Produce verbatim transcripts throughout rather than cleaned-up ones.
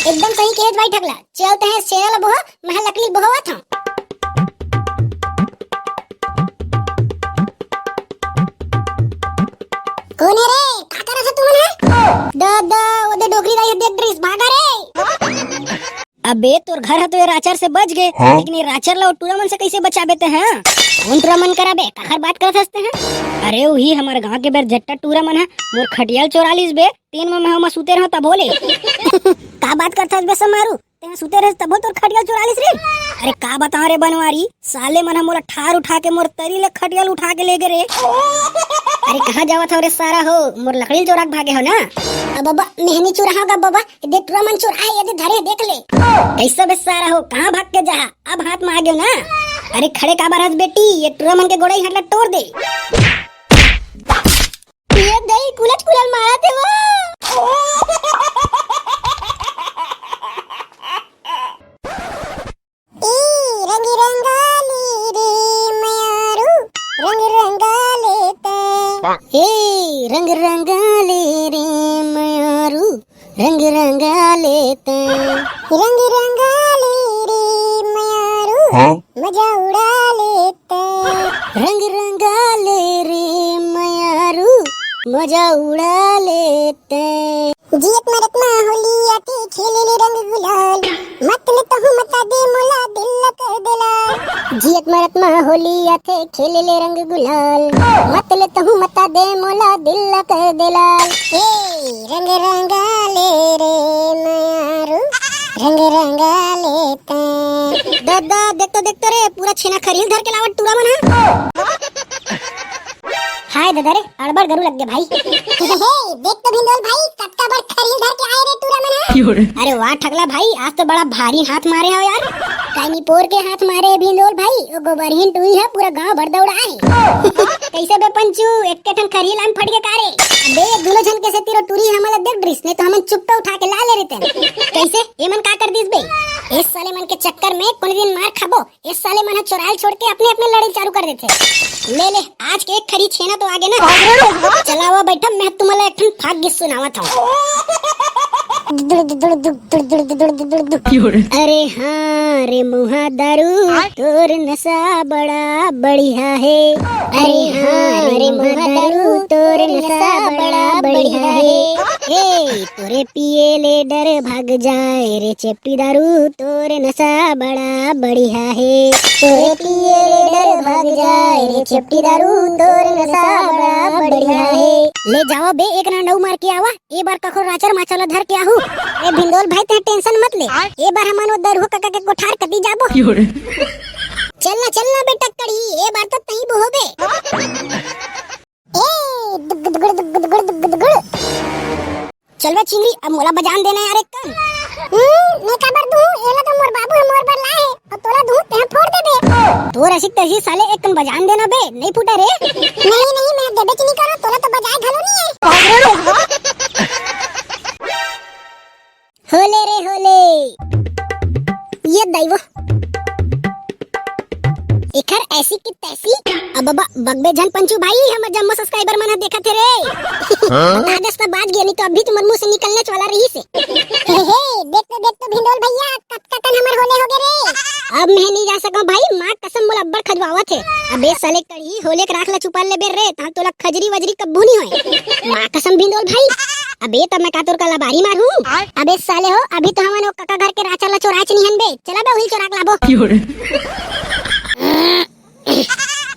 एकदम सही कहे भाई ठगला। चल तैं चेरा ल बोहा, मैं लकड़ी ल बोहावत हंव। कोन हे रे? का करत हे तुमन ह? दा, दा, ओदे डोकरी दाई ह देख डरिस, भागा रे। अबे तोर घर ह तो ये राचर से बच गे, हाँ? लेकिन ये राचर ला वो टूरा मन से कइसे बचाबे तैं ह? कोन टूरा मन करा बे? काखर बात करत हस तैं ह? अरे उही हमर गांव के बेर जट्टा टूरा मन ह मोर खटिया ल चोरा लिस बे, तेन म मैं ओमा सुते रहंव तभो ले। का बात करत हस बे समारू? तैं सुते रहेस तभो तोर खटिया ल चोरा लिस रे? अरे का बतांव रे बनवारी, साले मन ह मोला ठार उठा के मोर तरी ले खटिया ल उठा के ले गे रे। अरे कहां जावत हव रे सारा हो, मोर लकड़ी ल चोरा के भागे हव ना? अब बाबा मेहनी चुराहव गा बाबा, ये दे टूरा मन चुराए, ये दे धरे देख ले। कइसे बे सारा हो, कहां भाग के जाहा? अब हाथ म आ गेव ना? अरे खड़े काबर हस बेटी, ये टूरा मन के गोड़ई हाथ ला टोर दे। ये दई कुलच कुलल मारत हे वो। ए रंग रंगाली रे मयारू, रंग रंगाले तैं। ए रंग रंगाले रे मयारू, रंग रंगाले तैं। रंग रंगाले रे मयारू, हाँ? मजा उड़ा ले तैं। रंग रंगाले रे मयारू, मजा उड़ा ले तैं। जियत मरत म होली आथे, खेले ले रंग गुलाल। मत ले तहूं मता दे मोला, दिल ला कर दे लाल। जियत मरत म होली आथे, खेले ले रंग गुलाल। मत ले तहूं मता दे मोला, दिल ला कर दे लाल। ए रंग रंगाले रे मयारू, रंग रंगाले तैं। दादा, देख तो, देख तो रे, पूरा छेना खरील धर के लावत टूरा मन ह। हाय दादा रे, अड़बड़ गरू लग गे भाई। हे, देख तो भिंदोल भाई, कतका बड़ खरील धर के आए रे टूरा मन ह। अरे वाह ठगला भाई, आज तो बड़ा भारी हाथ मारे हव यार। कानी पोर के हाथ मारे भिंदोल भाई, ओ गोबरहीन टूरी ह पूरा गांव भर दौड़ाए। कइसे बे पंचू, एक के ठन खरील आन फट गे का रे? अबे, दूनों झन के सेती ओ टूरी हमन ला देख डरिस, नहीं तो हमन चुप्पे उठा के ला ले रहितेन। कइसे? एमन का कर दिस बे? ए साले मन के चक्कर में कोनो दिन मार खाबो। ए साले मन ह चोराय ल छोड़ के अपने अपने लड़ई चालू कर देथे। ले ले, आज के एक खरी छेना तो आ गे ना। चला वो बैठा, मैं तुमन ला एक ठन फाक गीत सुनावत हंव। अरे हाँ रे मुहा दारू, तोर नशा बड़ा बढ़िया हे। अरे हाँ रे मुहा दारू, तोर नशा बड़ा बढ़िया हे। ए तोरे पिए ले डर भाग जाए रे चेपटी दारू, तोर नशा बड़ा बढ़िया हे। तोरे पिए ले डर भाग जाए रे चेपटी दारू, तोर नशा बड़ा बढ़िया हे। ले जावा बे, एक रांड अउ मार के आवा, ए बार कखरो राचर माचर ला धर के आहू। ए भिंदोल भाई, तैं tension मत ले, ए बार हमन ओ दरुहा कका के कोठार कती जाबो। चल ना, चल ना बेटा कड़ही, ए बार तो तहीं बोहबे। ए, दुग दुगुड़, दुग दुगुड़, दुग दुगुड़। चल बे चिंगरी, अब मोला बजान देना यार एक कन। हम्म, मैं काबर दूं? एला तो मोर बाबू ह मोर बर लाए हे, अउ तोला दूं, तेहा फोड़ देबे। तोर असिक तैसी साले एक कन बजान देना बे, नहीं फूटा रे। नहीं, नहीं, मैं देबे च नहीं करो, तोला तो बजाए घलो नहीं है। होले रे होले। ये दाई वो। एकर ऐसी की तैसी। अब बाबा बगबे झन पंचू भाई, हमर जम्मो subscriber मन ह देखत हे रे। हाँ? बता देस त बाज गे, नहीं तो अभी तुमर मुंह से निकलने वाला रहिस हे। हे, हे, देख तो, देख तो भिंडोल भैया, कतका कन हमर होले होगे रे। अब मैं नहीं जा सकंव भाई, माँ कसम मोला अब्बड़ खजवावत हे। अबे साले कड़ही, होले के राख ला चुपाल ले बेर रे, तहां तोला खजरी वजरी कब्बू नहीं होय। माँ कसम भिंडोल भाई, अबे तब मैं का तोर कलाबारी मारहूं? अबे साले हो, अभी तो हमन ओ कका घर के राचर ला चोराच नहीं हन बे, चला बे उही चोरा के लाबो।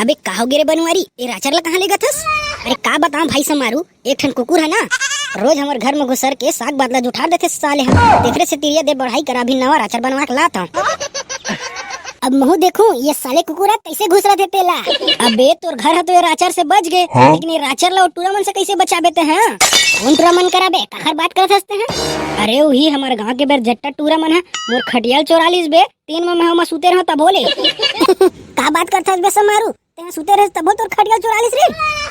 अबे का हो गे रे बनवारी, ए राचर ला कहाँ लेगत हस? अरे का बताओं भाई समारू, एक ठन कुकुर है ना, रोज हमर घर में घुसर के साग बादला जुठार देथे साले ह। तेकरे से तिरिया दे बढ़ाई करा, अभी नवा राचर बनवा के लात हूँ। अब महू देखूं ये साले कुकुर ह कैसे घुसरत हे तेला। अबे तोर घर ह तो ये राचर से बच गे, हाँ? लेकिन ये राचर ला ओ टूरा मन से कैसे बचाबे ते हैं? कौन टूरा मन करा बे, काखर बात करत हस ते हैं? अरे उही हमर गांव के बेर जट्टा टूरा मन ह मोर खटिया ल चोरा लिस बे, तीन में मैं ओमा सुते रहूं तभो ले। का बात करथस बे समारू? तें सुते रहेस तभो तोर खटिया चुरा लिस रे?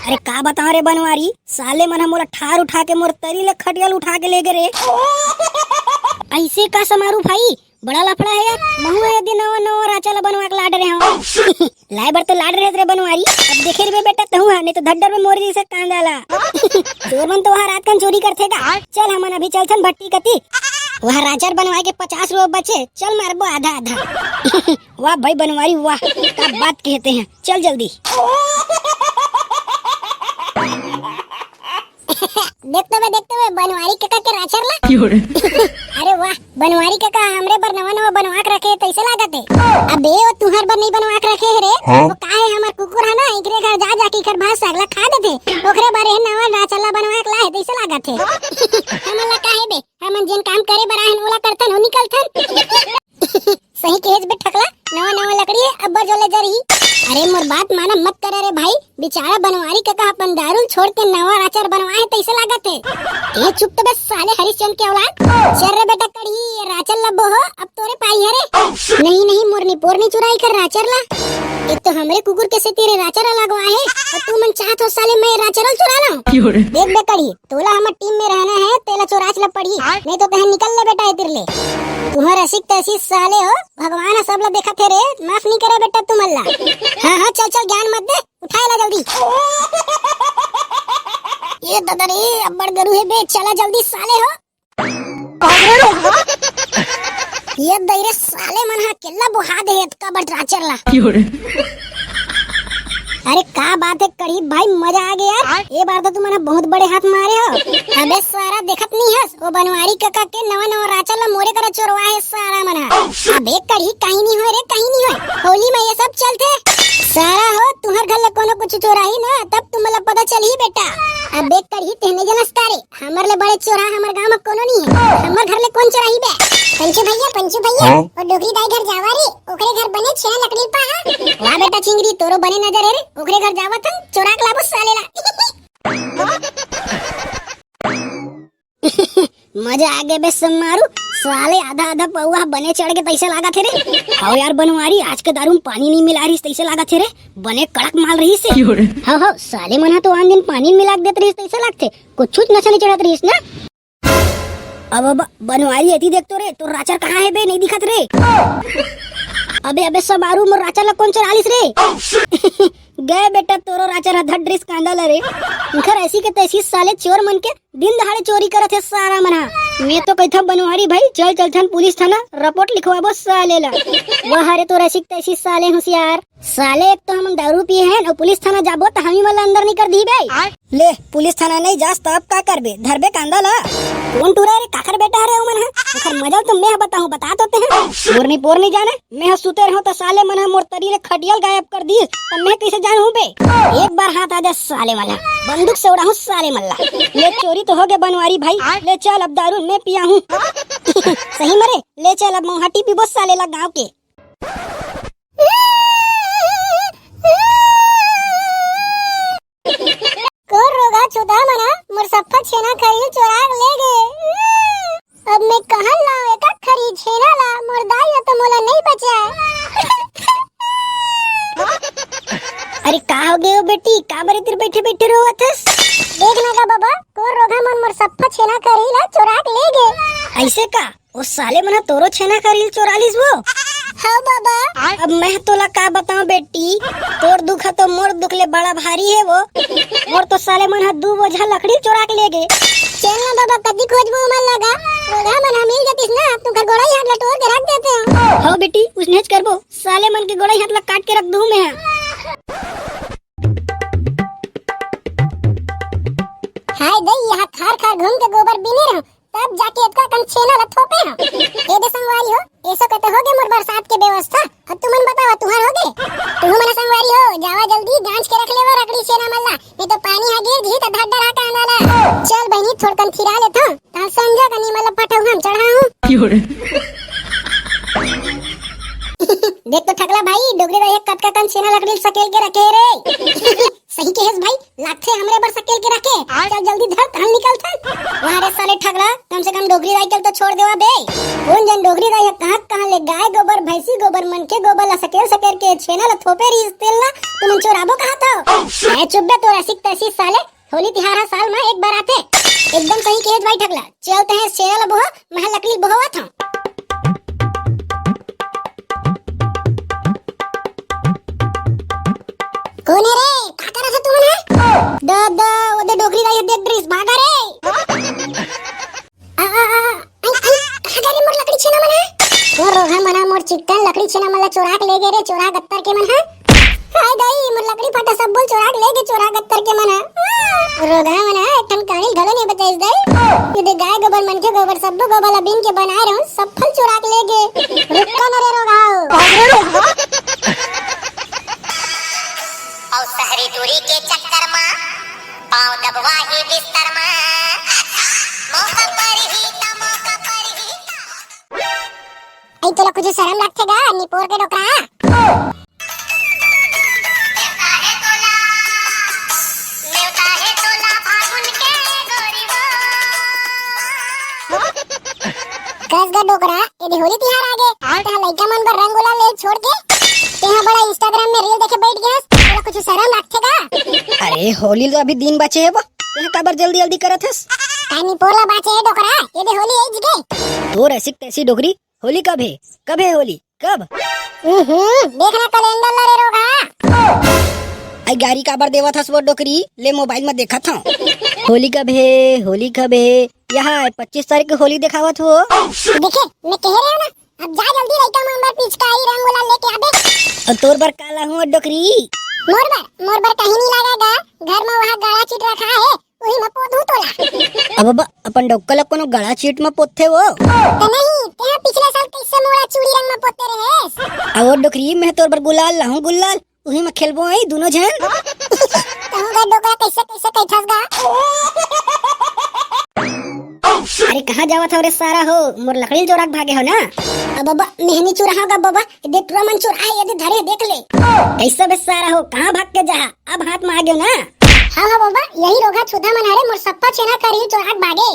अरे का बताओं रे बनवारी, साले मन ह मोला ठार उठा के मोर तरी ले खटिया ल उठा के ले गे रे। ऐसे का समारू भाई, बड़ा लफड़ा है यार। महू ए दे नवा नवा राचा ल बनवा के लाड रहे हूँ। लाए बर तो लाड रहे रे बनवारी, अब देखे रे बेटा तहूँ हा, नहीं तो धड्डर में मोरी जैसे कांदा ला। चोर मन तो वहाँ रात कन चोरी करथे का। चल हमन अभी चलथन भट्टी कती। वह राचर बनवाए के पचास रुपये बचे, चल मारबो आधा आधा। वाह भाई बनवारी वाह, क्या बात कहते हैं, चल जल्दी। देखते हुए देखते हुए बनवारी कका के राचर ला। अरे वाह, बनवारी कका हमरे बर नवा नवा बनवा के रखे तैसे लागत हे। अबे वो तुहर बर नहीं बनवा के रखे हे रे। हाँ? वो काहे हमर कुकुर है ना, इकरे घर जा जाके इकर भात साग ला खा देथे। ओकरे बर ये नवा राचर ला बनवा के लाए तैसे लागत हे। हमन ला काहे बे, हमन जेन काम करे बर आए हन ओला करथन, ओ निकलथन। सही कहेच बे ठकला, नवा नवा लकड़ी हे, अब्बर जोले जरही। अरे मोर बात माना मत करे रे भाई, बेचारा बनवारी कका अपन दारू ल छोड़ के नवा राचर बनवाए हे तैसे लागत हे। ए चुप तो बे साले हरिश्चंद्र के औलाद। चल रे बेटा कढ़ी, ये राचर लब्बो हो, अब तोरे पारी हरे। नहीं नहीं, मोर निपोर नहीं चुराई कर राचर ला। एक तो हमरे कुकुर के सेती रे राचर ला लगवा हे, और तू मन चाहत हो साले मैं राचर ल चुरा लाऊं। देख बे कढ़ी, तोला हमर टीम में रहना है, तेला चोराच ला पड़ी, नहीं तो तहन निकल ले बेटा एतिर ले। तुहर असिक तैसी साले हो, भगवान ह सब ला देखत हे रे, माफ नहीं करे बेटा तुमन ला। हाँ हाँ, चल चल, ज्ञान मत दे, उठाए ला जल्दी। ये ददा रे, अब्बड़ गरु हे बे, चला जल्दी साले हो। ये दई रे साले मन ह केला बोहा दे हे, अतका बड़ राचर ला। अरे का बात है कढ़ी भाई, मजा आ गया यार। ये बार तो तुमन ह बहुत बड़े हाथ मारे हो। अबे सारा देखत नहीं हस, वो बनवारी कका के नवा नवा राचर ला मोरे करा चोरवा हे सारा मन ह। अबे कढ़ी कहीं नहीं होय रे, कहीं नहीं होय। होली में ये सब चलथे। सारा हो, तुहर घर ले कोनो कुछ चोराही ना, तब तुमन ला पता चलही बेटा। अबे कढ़ी तेहने जनस तारे, हमर ले बड़े चोरहा हमर गांव में कोनो नहीं है। हमर घर ले कौन चोराही बे? पंचू भैया, पंचू भैया, हाँ? वो डोकरी दाई घर जावा रे, ओकरे घर बने छेना लकड़ी पा हा। वाह बेटा चिंगरी, तोरो बने नजर है रे, ओकरे घर जावत हन, चोरा के लाबो साले ला। मजा आ गया बे समारू, साले आधा आधा पौवा बने चढ़ के तैसे लागत हे रे। हाव यार बनवारी, आज के दारू में पानी नहीं मिला रहीस तैसे लागत हे रे, बने कड़क माल रहीस हे। हाव हाव, साले मन ह तो आन दिन पानी मिला के देत रहीस तैसे लागथे, कुछ नशा नहीं चढ़त रहीस ना। अब अब बनवारी एती देख तो रे, तोर राचर कहाँ हे बे, नहीं दिखत रे। अबे अबे समारू, मोर राचर ला कौन चुरा लिस रे? गए बेटा, तोरो राचर ह धड्रिस कांदा ला रे। इखर ऐसी के तैसी साले चोर मन के दिन दहाड़े चोरी करत हे सारा मन ह। मैं तो कहिथव बनवारी भाई, चल चलथन पुलिस थाना, रिपोर्ट लिखवाबो साले ला। वाह रे, तोर ऐसी के तैसी साले होशियार। साले एक तो हमन दारू पिए हन अउ पुलिस थाना जाबो त हमी मन ला अंदर नहीं कर दी बे। ले पुलिस थाना नहीं जास त अब का करबे, धरबे कांदा ला। कौन टूरा रे, काखर बेटा रे ओमन ह? ओखर मजा तो मैं बताऊं, बता तो ते हैं। मोर नहीं पोर नहीं जाने, मैं ह सुते रहूं त साले मन ह मोर तरी ले खटिया ल गायब कर दिस, त मैं कैसे जानहूं बे? एक बार हाथ आ जा साले मन ला, बंदूक से उड़ाहूं साले मन ला। ले चोरी तो हो गे बनवारी भाई, ले चल अब दारू मैं पियाहूं। सही मरे, ले चल अब मौहाटी पीबो साले ला गांव के। कोन रोगहा चोदा मन ह मोर सफ्फा छेना खरही ल चोरा के ले गे। अब मैं कहां लाऊं एका खरही छेना ला, मोर दाई ह तो मोला नहीं बचाए। अरे का हो गे ओ बेटी, का बर इधर बैठे बैठे रोवत हस? देख ना गा बाबा, कोन रोगहा मन मोर सफ्फा छेना खरही ला चोरा के ले गे। ऐसे का? ओ साले मन ह तोरो छेना खरही ल चोरा लिस वो। हाँ बाबा। अब मैं तोला का बताऊं बेटी, तोर दुख ह तो मोर दुख ले बड़ा भारी हे वो। मोर तो साले मन ह दू बोझा लकड़ी चोरा के ले गे। चल ना बाबा, कदी खोजबो ओमन ला गा। रोगहा मन ह मिल जतिस ना, तुंखर गोड़ई हाथ ल टोर के रख देते हो। हाँ बेटी, उसनेच करबो, साले मन के गोड़ई हाथ ल काट के रख दूं मैं ह। हाय दई, यहाँ खार खार घूम के गोबर बीने रहूं, तब जाके एतका कन छेना ला थोपे हंव। ए दे संगवारी हो, एसो के तो हो गे मोर बरसात के व्यवस्था। अब तुमन बतावा, तुंहर हो गे? तुहू मन संगवारी हो, जावा जल्दी गांज के रख लेवा रकड़ी छेना मन ला, नहीं तो पानी हा गिर जही त धड्डर हा कांदा ला। चल बहिनी, थोड़कन थिरा लेथंव, तहां संझा कनी मन ला पठऊ हम चढ़ाहूं। देख तो ठकला भाई, डोकरी दाई ह कतका कन छेना लकड़ी ल सकेल के रखे रे। सही कहेस भाई, लागथे हमरे बर सकेल के रखे। चल जल्दी धर, तहन निकलथन। वाह रे साले ठगला, कम से कम डोकरी दाई के ल तो छोड़ देवा बे। कोन जन डोकरी दाई ह कहां कहां ले गाय गोबर, भैंसी गोबर, मनखे गोबर ला सकेल सकेल के छेना ला थोपे रहिस, तेल ला तुमन चोराबो कहां थव? ए चुप बे, तोर ऐसी तैसी साले, होली तिहार ह साल म एक बार आथे। एकदम सही कहेस भाई ठगला, चल तहें छेना ला बोहा, मैं लकड़ी ल बोहवाथंव। कोन हे रे? का करत हे तुमन ह? द, द, ओदे डोकरी दाई ह देख डरिस, भागा रे। आ, आ, आ, आई, आई, मोर रोगहा मन ह मोर चिक्कन लकड़ी छेना मन ला चोरा के ले गे रे, चोरा गत्तर के मन ह। हाय दाई, मोर लकड़ी फट्टा सब बोल चोरा के ले गे, चोरा गत्तर के मन ह। रोगहा मन ह एक ठन काड़ी घलो नहीं बचाइस दाई। ये दे गाय गोबर, मनखे गोबर, सब्बो गोबर ला बीन के बनाए रहूं, सब फल चोरा के ले गे। रुक्का न रे रोगहा। अउ शहरी दूरी के चक्कर मा पाँव दबवाही बिस्तर मा। मौका पर ही त मौका पर ही। अई तोला कुछ शरम लागथे गा, निपोर के डोकरा? कस गा डोकरा, ये दे होली तिहार आ गे। तेहा लइका मन बर रंग गुलाल ले छोड़ के तेहा बड़ा Instagram में reel देखे बैठ गेस। तोला कुछ शरम लागथे गा? अरे होली ल तो अभी दिन बाचे हे वो, तेहा काबर जल्दी जल्दी करत हस? कानी पोला बाचे हे डोकरा, ये दे होली आइज गे। तोर ऐसी तैसी डोकरी, होली कब हे? कब हे होली? कब? हम्म, देख ना calendar ला रे रोगहा। आई गारी काबर देवत हस वो डोकरी? ले मोबाइल में देखत हंव। होली कब हे? होली कब हे? यहाँ पच्चीस तारीख के होली देखावत हो। देखे, मैं कह रहे हो ना, अब जा जल्दी लइका मन बर पिचकारी रंग गुलाल लेके आबे। अउ तोर बर का लाहूं वो डोकरी? मोर बर, मोर बर कहीं नहीं लागा गा। घर में वहाँ गाड़ा चीट रखा है, वही में पोतहूं तोला। अब बा, अपन डौका ला कोनो गाड़ा चीट में पोतथे वो। त नहीं, तेहा पिछला साल कैसे मोला चूड़ी रंग में पोते रहेस? अउ वो डोकरी, मैं तोर बर गुलाल लाहूं गुलाल, उही में खेलबो आई दोनों झन। कहूं गा डोकरा कैसे कैसे कैथस गा? अरे कहाँ जावत हो रे सारा हो? मोर लकड़ी ल चोरा के भागे हो ना? अब बाबा मेहनी चुराहा गा बाबा, ये दे टुरा मन चुराए, ये दे धरे देख ले। कैसे बे सारा हो, कहाँ भाग के जाहा? अब हाथ में आ गयो ना? हाँ हाँ बाबा, यही रोगहा छुधा मन हरे मोर सप्पा छेना का reel चोरा के भागे।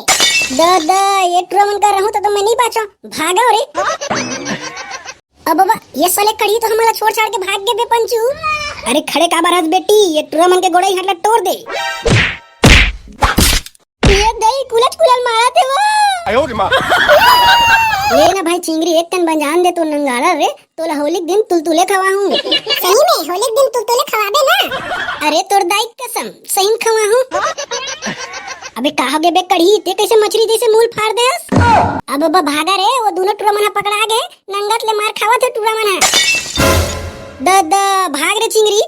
द द, ये टुरा मन का रहूं तो, तो मैं नहीं बाचो, भागो रे। अब बाबा, ये साले कड़ी तो हमला छोड़ छाड़ के भाग गए बे पंचू। अरे खड़े काबर हस बेटी, ये टुरा मन के गोड़ई हाथ ला टोर दे। ये दई कुलच कुलल मारा थे वो। ले ना भाई चिंगरी, एक कन बंजान दे तो नंगारा रे, तोला होली के दिन तुलतुले खवाहूं। सही में होली के दिन तुलतुले खवाबे ना? अरे तोर दाई कसम, सही में खवाहूं। अबे का हो गे बे कड़ी, ते कैसे मछली जैसे मूल फाड़ देस? अब बाबा भागा रे, वो दोनों टुरा मन ह पकड़ा गे, नंगत ले मार खावत हे टूरा मन ह। द, द, भाग रे चिंगरी।